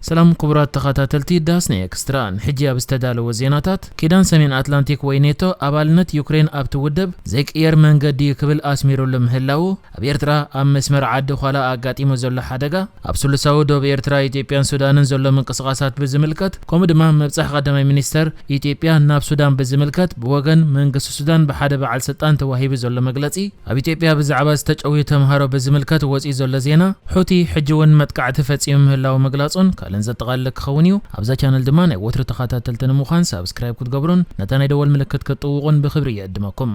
ሰላም ክቡራት ተኸታተልቲ ዳስና ኤክስትራ፣ ንሕጂ ኣብ ዝተዳለወ ዜናታት፣ ኪዳን ሰሜን ኣትላንቲክ ወይ ኔቶ ኣባልነት ዩክሬን ኣብቲ ውድብ ዘይቅየር መንገዲ እዩ ክብል ኣስሚሩሉ ምህላዉ፣ ኣብ ኤርትራ ኣብ መስመር ዓዲ ዃላ ኣጋጢሙ ዘሎ ሓደጋ፣ ኣብ ስሉሳዊ ዶብ ኤርትራ፣ ኢትዮጵያን ሱዳንን ዘሎ ምንቅስቓሳት ብዝምልከት፣ ከምኡ ድማ ምብጻሕ ቀዳማይ ሚኒስተር ኢትዮጵያ ናብ ሱዳን ብዝምልከት፣ ብወገን መንግስቲ ሱዳን ብሓደ በዓል ስልጣን ተዋሂቡ ዘሎ መግለጺ፣ ኣብ ኢትዮጵያ ብዛዕባ ዝተጨውዩ ተምሃሮ ብዝምልከት ወጺኡ ዘሎ ዜና፣ ሑቲ ሕጂ እውን መጥቃዕቲ ፈጺሙ ምህላዉ ምግላጹን ካልእን ዘጠቓልል ክኸውን እዩ። ኣብዛ ቻነል ድማ ናይ ወትሩ ተኸታተልቲ ንምዃን ሳብስክራይብ ክትገብሩን ነታ ናይ ደወል ምልክት ክትጥውቑን ብኽብሪ ይዕድመኩም።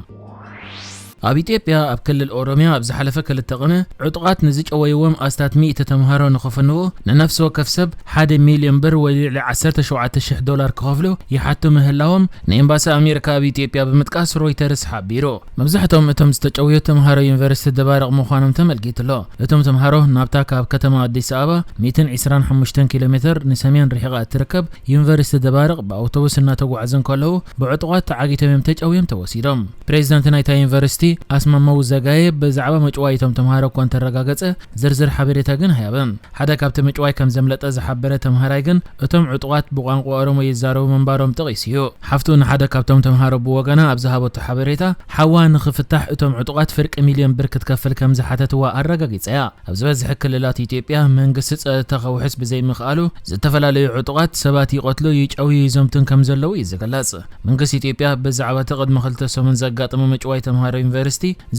ኣብ ኢትዮጵያ ኣብ ክልል ኦሮሚያ ኣብ ዝሓለፈ ክልተ ቅነ ዕጡቓት ንዝጨወይዎም ኣስታት ሚእቲ ተምሃሮ ንኽፍንዉ ንነፍሲ ወከፍ ሰብ ሓደ ሚልዮን ብር ወይ ልዕሊ ዓሰርተ ሸውዓተ ሽሕ ዶላር ክኸፍሉ ይሓቱ ምህላዎም ንኤምባሲ ኣሜሪካ ኣብ ኢትዮጵያ ብምጥቃስ ሮይተርስ ሓቢሩ። መብዛሕትኦም እቶም ዝተጨውዩ ተምሃሮ ዩኒቨርሲቲ ደባርቕ ምዃኖም ተመልኪቱ'ሎ። እቶም ተምሃሮ ናብታ ካብ ከተማ ኣዲስ ኣበባ ሚእትን ዕስራን ሓሙሽተን ኪሎ ሜትር ንሰሜን ርሒቓ እትርከብ ዩኒቨርሲቲ ደባርቕ ብኣውቶቡስ እናተጓዕዙ እንከለዉ ብዕጡቓት ተዓጊቶም እዮም ተጨውዮም ተወሲዶም። ፕሬዚዳንት ናይታ ዩኒቨርሲቲ ኣስማማው ዘጋየ ብዛዕባ ምጭዋይ እቶም ተምሃሮ እኳ እንተረጋገጸ ዝርዝር ሓበሬታ ግን ኣይሃበን። ሓደ ካብቲ ምጭዋይ ከም ዘምለጠ ዝሓበረ ተምሃራይ ግን እቶም ዕጡቓት ብቋንቋ ኦሮሞ ይዛረቡ ምንባሮም ጠቒሱ እዩ። ሓፍቱ ንሓደ ካብቶም ተምሃሮ ብወገና ኣብ ዝሃበቶ ሓበሬታ፣ ሓዋ ንኽፍታሕ እቶም ዕጡቓት ፍርቂ ሚልዮን ብር ክትከፍል ከም ዝሓተትዋ ኣረጋጊጻ እያ። ኣብ ዝበዝሐ ክልላት ኢትዮጵያ መንግስቲ ጸጥታ ከውሕስ ብዘይምኽኣሉ፣ ዝተፈላለዩ ዕጡቓት ሰባት ይቐትሉ፣ ይጨውዩ፣ ይዘምቱን ከም ዘለዉ እዩ ዝግለጽ። መንግስቲ ኢትዮጵያ ብዛዕባ እቲ ቅድሚ ክልተ ሰሙን ዘጋጠመ ምጭዋይ ተምሃሮ ዩኒቨርሲቲ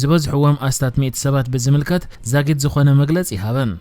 ዝበዝሕዎም ኣስታት ሚእቲ ሰባት ብዝምልከት ዛጊት ዝኾነ መግለጺ ይሃበን።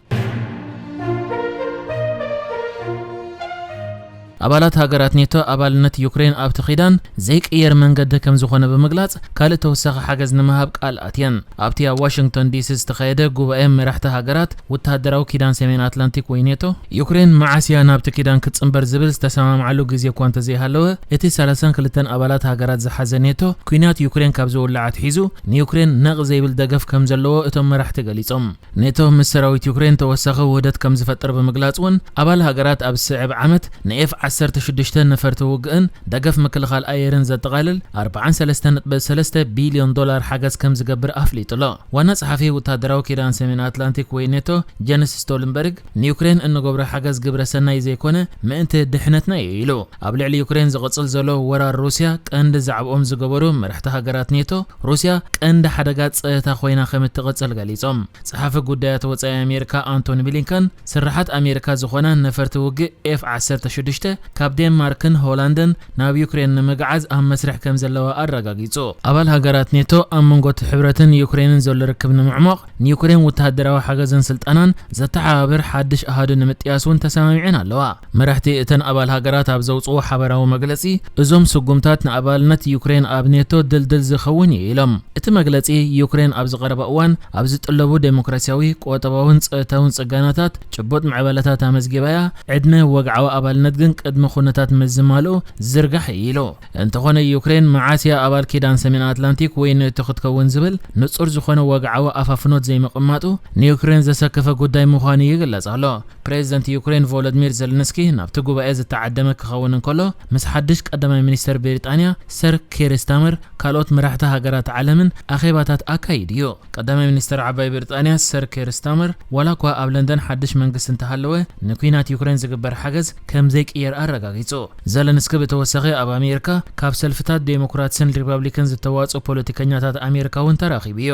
ኣባላት ሃገራት ኔቶ ኣባልነት ዩክሬን ኣብቲ ኪዳን ዘይቅየር መንገዲ ከም ዝኾነ ብምግላጽ፣ ካልእ ተወሳኺ ሓገዝ ንምሃብ ቃል ኣትየን። ኣብቲ ኣብ ዋሽንግቶን ዲሲ ዝተኻየደ ጉባኤ መራሕቲ ሃገራት ወተሃደራዊ ኪዳን ሰሜን ኣትላንቲክ ወይ ኔቶ፣ ዩክሬን መዓስ እያ ናብቲ ኪዳን ክትጽንበር ዝብል ዝተሰማምዓሉ ግዜ እኳ እንተዘይሃለወ፣ እቲ ሰላሳን ክልተን ኣባላት ሃገራት ዝሓዘ ኔቶ፣ ኲናት ዩክሬን ካብ ዝውላዕ ኣትሒዙ ንዩክሬን ነቕ ዘይብል ደገፍ ከም ዘለዎ እቶም መራሕቲ ገሊጾም። ኔቶ ምስ ሰራዊት ዩክሬን ተወሳኺ ውህደት ከም ዝፈጥር ብምግላጽ እውን፣ ኣባል ሃገራት ኣብ ዝስዕብ ዓመት ንኤፍ ዓሰርተ ሽዱሽተ ነፈርቲ ውግእን ደገፍ ምክልኻል ኣየርን ዘጠቓልል ኣርባዓን ሰለስተ ነጥቢ ሰለስተ ቢልዮን ዶላር ሓገዝ ከም ዝገብር ኣፍሊጡ ኣሎ። ዋና ጸሓፊ ወተሃደራዊ ኪዳን ሰሜን ኣትላንቲክ ወይ ኔቶ ጀንስ ስቶልንበርግ፣ ንዩክሬን እንገብሮ ሓገዝ ግብረ ሰናይ ዘይኮነ፣ ምእንቲ ድሕነትና እዩ ኢሉ። ኣብ ልዕሊ ዩክሬን ዝቕጽል ዘሎ ወራር ሩስያ ቀንዲ ዛዕባኦም ዝገበሩ መራሕቲ ሃገራት ኔቶ፣ ሩስያ ቀንዲ ሓደጋ ጸጥታ ኮይና ከም እትቕጽል ገሊጾም። ጸሓፊ ጉዳያት ወጻኢ ኣሜሪካ ኣንቶኒ ብሊንከን፣ ስርሓት ኣሜሪካ ዝኾና ነፈርቲ ውግእ ኤፍ ዓሰርተ ሽዱሽተ ካብ ዴንማርክን ሆላንድን ናብ ዩክሬን ንምግዓዝ ኣብ መስርሕ ከም ዘለዋ ኣረጋጊጹ። ኣባል ሃገራት ኔቶ ኣብ መንጎ እቲ ሕብረትን ዩክሬንን ዘሎ ርክብ ንምዕሟቕ፣ ንዩክሬን ወተሃደራዊ ሓገዝን ስልጠናን ዘተሓባብር ሓድሽ ኣሃዱ ንምጥያስ እውን ተሰማሚዐን ኣለዋ። መራሕቲ እተን ኣባል ሃገራት ኣብ ዘውጽዎ ሓበራዊ መግለጺ፣ እዞም ስጉምታት ንኣባልነት ዩክሬን ኣብ ኔቶ ድልድል ዝኸውን እዩ ኢሎም። እቲ መግለጺ፣ ዩክሬን ኣብዚ ቀረባ እዋን ኣብ ዝጥለቡ ዴሞክራሲያዊ፣ ቁጠባውን ጸጥታውን ጽገናታት ጭቡጥ ምዕባለታት ኣመዝጊባ እያ፣ ዕድመ ወግዓዊ ኣባልነት ግን ቅድመ ኩነታት ምስ ዝማልኡ ዝርጋሕ እዩ ኢሉ። እንተኾነ፣ ዩክሬን መዓስ እያ ኣባል ኪዳን ሰሜን ኣትላንቲክ ወይ ኔቶ ክትከውን ዝብል ንጹር ዝኾነ ወግዓዊ ኣፋፍኖት ዘይምቕማጡ ንዩክሬን ዘሰከፈ ጉዳይ ምዃኑ ይግለጽ ኣሎ። ፕሬዚደንት ዩክሬን ቮሎዲሚር ዘለንስኪ ናብቲ ጉባኤ ዝተዓደመ ክኸውን እንከሎ፣ ምስ ሓድሽ ቀዳማይ ሚኒስተር ብሪጣንያ ሰር ኬር ስታመር፣ ካልኦት መራሕቲ ሃገራት ዓለምን ኣኼባታት ኣካይዱ እዩ። ቀዳማይ ሚኒስተር ዓባይ ብሪጣንያ ሰር ኬር ስታመር፣ ዋላ እኳ ኣብ ለንደን ሓድሽ መንግስቲ እንተሃለወ፣ ንኲናት ዩክሬን ዝግበር ሓገዝ ከም ዘይቅየር ኣረጋጊጹ። ዘለንስኪ ብተወሳኺ ኣብ ኣሜሪካ ካብ ሰልፍታት ዴሞክራትስን ሪፐብሊክን ዝተዋጽኡ ፖለቲከኛታት ኣሜሪካ እውን ተራኺቡ እዩ።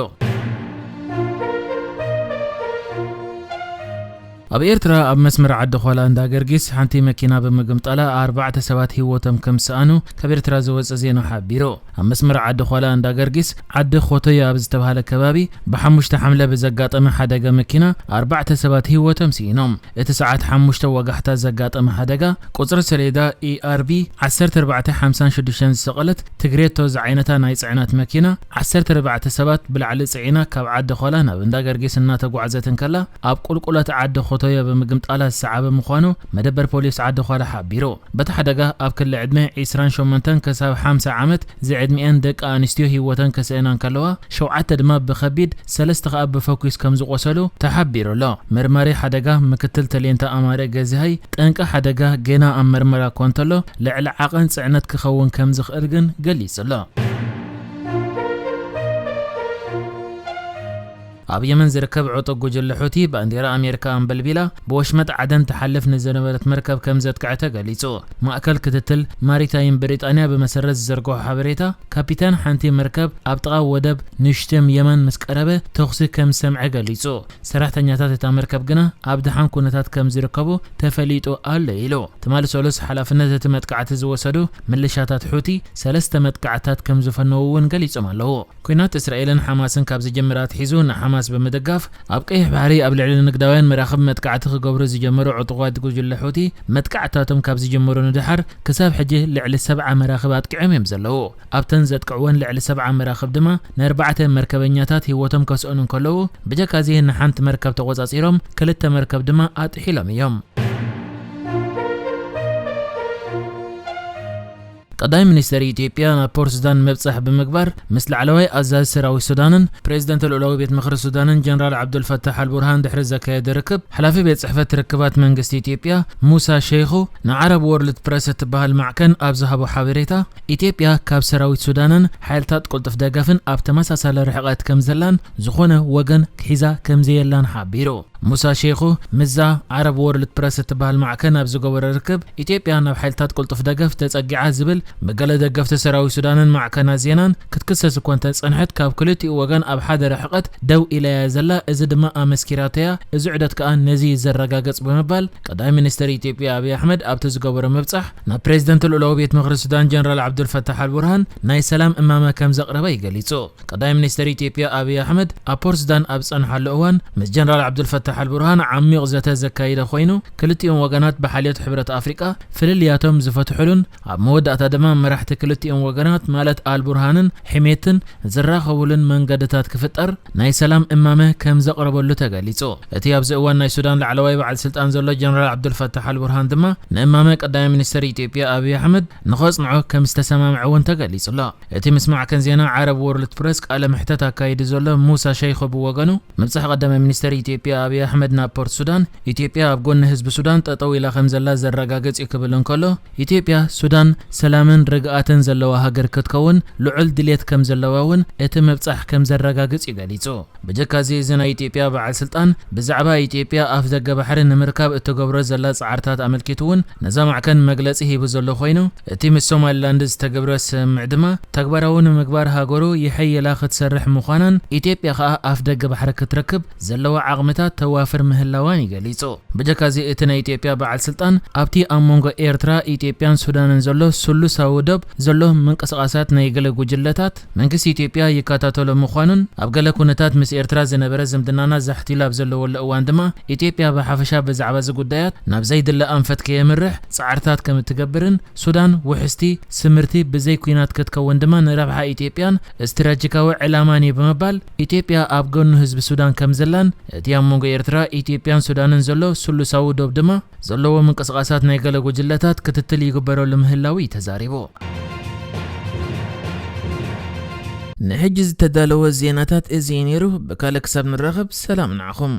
ኣብ ኤርትራ ኣብ መስመር ዓዲ ዃላ እንዳ ገርጊስ ሓንቲ መኪና ብምግምጣላ ኣርባዕተ ሰባት ህይወቶም ከም ዝሰኣኑ ካብ ኤርትራ ዝወጸ ዜና ሓቢሩ። ኣብ መስመር ዓዲ ዃላ እንዳ ገርጊስ ዓዲ ኾቶዮ ኣብ ዝተባህለ ከባቢ ብሓሙሽተ ሓምለ ብዘጋጠመ ሓደጋ መኪና ኣርባዕተ ሰባት ህይወቶም ስኢኖም። እቲ ሰዓት ሓሙሽተ ወጋሕታ ዘጋጠመ ሓደጋ ቁጽሪ ሰሌዳ ኢ ኣር ቢ ዓሰርተ ኣርባዕተ ሓምሳን ሽዱሽተን ዝሰቐለት ትግሬቶ ዝዓይነታ ናይ ጽዕነት መኪና ዓሰርተ ኣርባዕተ ሰባት ብላዕሊ ጽዒና ካብ ዓዲ ኾላ ናብ እንዳ ገርጊስ እናተጓዕዘት እንከላ ኣብ ቁልቁለት ዓዲ ኾቶዮ ብምግምጣላ ዝሰዓበ ምዃኑ መደበር ፖሊስ ዓዲ ኾላ ሓቢሩ። በቲ ሓደጋ ኣብ ክሊ ዕድመ ዒስራን ሸሞንተን ክሳብ ሓምሳ ዓመት ዝዕድሚኤን ደቂ ኣንስትዮ ህይወተን ክስእና እንከለዋ፣ ሸውዓተ ድማ ብኸቢድ፣ ሰለስተ ከኣ ብፈኲስ ከም ዝቖሰሉ ተሓቢሩ ኣሎ። መርማሪ ሓደጋ ምክትል ተሌንታ ኣማረ ገዚሃይ፣ ጠንቂ ሓደጋ ጌና ኣብ መርመራ እኳ እንተሎ፣ ልዕሊ ዓቐን ጽዕነት ክኸውን ከም ዝኽእል ግን ገሊጹ ኣሎ። ኣብ የመን ዝርከብ ዕጡቕ ጉጅለ ሑቲ ባንዴራ ኣሜሪካ ኣንበልቢላ ብወሽመጥ ዓደን ትሓልፍ ንዝነበረት መርከብ ከም ዘጥቅዐ ተገሊጹ። ማእከል ክትትል ማሪታይም ብሪጣንያ ብመሰረት ዝዘርግሖ ሓበሬታ፣ ካፒታን ሓንቲ መርከብ ኣብ ጥቓ ወደብ ንሽቶም የመን ምስ ቀረበ ተኹሲ ከም ዝሰምዐ ገሊጹ። ሰራሕተኛታት እታ መርከብ ግና ኣብ ደሓን ኩነታት ከም ዝርከቡ ተፈሊጡ ኣሎ ኢሉ። ትማሊ ሰሉስ ሓላፍነት እቲ መጥቃዕቲ ዝወሰዱ ምልሻታት ሑቲ ሰለስተ መጥቃዕትታት ከም ዝፈነዉ እውን ገሊጾም ኣለዉ። ኲናት እስራኤልን ሓማስን ካብ ዝጅምር ኣትሒዙ ንሓማስ ብምድጋፍ ኣብ ቀይሕ ባሕሪ ኣብ ልዕሊ ንግዳውያን መራኽብ መጥቃዕቲ ክገብሩ ዝጀመሩ ዕጡቓት ጉጅለ ሑቲ መጥቃዕትታቶም ካብ ዝጀመሩ ንድሓር ክሳብ ሕጂ ልዕሊ ሰብዓ መራኽብ ኣጥቂዖም እዮም ዘለዉ። ኣብተን ዘጥቅዕወን ልዕሊ ሰብዓ መራኽብ ድማ ንኣርባዕተ መርከበኛታት ህይወቶም ከስእኑ እንከለዉ፣ ብጀካዚ ንሓንቲ መርከብ ተቖጻጺሮም ክልተ መርከብ ድማ ኣጥሒሎም እዮም። ቀዳማይ ሚኒስተር ኢትዮጵያ ናብ ፖርት ሱዳን ምብጻሕ ብምግባር ምስ ላዕለዋይ ኣዛዚ ሰራዊት ሱዳንን ፕሬዚደንት ልኡላዊ ቤት ምኽሪ ሱዳንን ጀነራል ዓብዱልፈታሕ ኣልቡርሃን ድሕሪ ዘካየደ ርክብ፣ ሓላፊ ቤት ጽሕፈት ርክባት መንግስቲ ኢትዮጵያ ሙሳ ሸይኹ ንዓረብ ወርልድ ፕረስ እትበሃል ማዕከን ኣብ ዝሃቦ ሓበሬታ፣ ኢትዮጵያ ካብ ሰራዊት ሱዳንን ሓይልታት ቅልጡፍ ደገፍን ኣብ ተመሳሳሊ ርሕቀት ከም ዘላን ዝኾነ ወገን ክሒዛ ከም ዘየላን ሓቢሩ። ሙሳ ሼኹ ምስዛ ዓረብ ወርልድ ፕረስ እትበሃል ማዕከን ኣብ ዝገበሮ ርክብ፣ ኢትዮጵያ ናብ ሓይልታት ቅልጡፍ ደገፍ ተጸጊዓ ዝብል ብገለ ደገፍቲ ሰራዊት ሱዳንን ማዕከናት ዜናን ክትክሰስ እኳ እንተጸንሐት፣ ካብ ክልቲኡ ወገን ኣብ ሓደ ርሕቀት ደው ኢላ እያ ዘላ፣ እዚ ድማ ኣመስኪራቶ እያ፣ እዚ ዑደት ከኣ ነዚ እዩ ዘረጋግጽ ብምባል ቀዳማይ ሚኒስተር ኢትዮጵያ ኣብይ ኣሕመድ ኣብቲ ዝገበሮ ምብጻሕ ናብ ፕሬዚደንት ልኡላዊ ቤት ምኽሪ ሱዳን ጀነራል ዓብዱልፈታሕ ኣልቡርሃን ናይ ሰላም እማመ ከም ዘቕረበ እዩ ገሊጹ። ቀዳማይ ሚኒስተር ኢትዮጵያ ኣብይ ኣሕመድ ኣብ ፖርት ሱዳን ኣብ ዝጸንሓሉ እዋን ምስ ጀነራል ዓብዱልፈታሕ ኣልቡርሃን ዓሚቕ ዘተ ዘካየደ ኮይኑ፣ ክልቲኦም ወገናት ብሓልዮት ሕብረት ኣፍሪቃ ፍልልያቶም ዝፈትሑሉን ኣብ መወዳእታ ድማ መራሕቲ ክልቲኦም ወገናት ማለት ኣልቡርሃንን ሒሜትን ዝራኸቡሉን መንገድታት ክፍጠር ናይ ሰላም እማመ ከም ዘቕረበሉ ተገሊጹ። እቲ ኣብዚ እዋን ናይ ሱዳን ላዕለዋይ በዓል ስልጣን ዘሎ ጀነራል ዓብዱልፈታሕ ኣልቡርሃን ድማ ንእማመ ቀዳማይ ሚኒስተር ኢትዮጵያ ኣብይ ኣሕመድ ንኸጽንዖ ከም ዝተሰማምዐ እውን ተገሊጹ ኣሎ። እቲ ምስ ማዕከን ዜና ዓረብ ወርልድ ፕረስ ቃለ መሕተት ኣካይዱ ዘሎ ሙሳ ሸይኹ ብወገኑ፣ ምብጻሕ ቀዳማይ ሚኒስተር ኢትዮጵያ ኣብይ ኣሕመድ ናብ ፖርት ሱዳን፣ ኢትዮጵያ ኣብ ጎኒ ህዝቢ ሱዳን ጠጠው ኢላ ከም ዘላ ዘረጋግጽ እዩ ክብል እንከሎ፣ ኢትዮጵያ ሱዳን ሰላምን ርግኣትን ዘለዋ ሃገር ክትከውን ልዑል ድሌት ከም ዘለዋ እውን እቲ ምብጻሕ ከም ዘረጋግጽ እዩ ገሊጹ። ብጀካዚ እዚ ናይ ኢትዮጵያ በዓል ስልጣን ብዛዕባ ኢትዮጵያ ኣፍ ደገ ባሕሪ ንምርካብ እትገብሮ ዘላ ጻዕርታት ኣመልኪቱ እውን ነዛ ማዕከን መግለጺ ሂቡ ዘሎ ኮይኑ፣ እቲ ምስ ሶማሊላንድ ዝተገብረ ስምምዕ ድማ ተግባራዊ ንምግባር ሃገሩ ይሕይላ ክትሰርሕ ምዃናን ኢትዮጵያ ከኣ ኣፍ ደገ ባሕሪ ክትረክብ ዘለዋ ዓቕምታት ተዋፍር ምህላዋን ይገሊጹ። ብጀካዚ እቲ ናይ ኢትዮጵያ በዓል ስልጣን ኣብቲ ኣብ መንጎ ኤርትራ፣ ኢትዮጵያን ሱዳንን ዘሎ ስሉሳዊ ዶብ ዘሎ ምንቅስቓሳት ናይ ገለ ጉጅለታት መንግስቲ ኢትዮጵያ ይከታተሎ ምዃኑን ኣብ ገለ ኩነታት ምስ ኤርትራ ዝነበረ ዝምድናና ዛሕቲሉ ኣብ ዘለወሉ እዋን ድማ ኢትዮጵያ ብሓፈሻ ብዛዕባ እዚ ጉዳያት ናብ ዘይድለ ኣንፈት ከየምርሕ ጻዕርታት ከም እትገብርን ሱዳን ውሕስቲ ስምርቲ ብዘይ ኲናት ክትከውን ድማ ንረብሓ ኢትዮጵያን ስትራቴጂካዊ ዕላማን እዩ ብምባል ኢትዮጵያ ኣብ ጎኑ ህዝቢ ሱዳን ከም ዘላን እቲ ኣብ መንጎ ኤርትራ፣ ኢትዮጵያን ሱዳንን ዘሎ ስሉሳዊ ዶብ ድማ ዘለዎ ምንቅስቓሳት ናይ ገለ ጉጅለታት ክትትል ይግበረሉ ምህላው እዩ ተዛሪቡ። ንሕጂ ዝተዳለወ ዜናታት እዚ እዩ ነይሩ። ብካልእ ክሳብ ንራኸብ ሰላም ንዓኹም።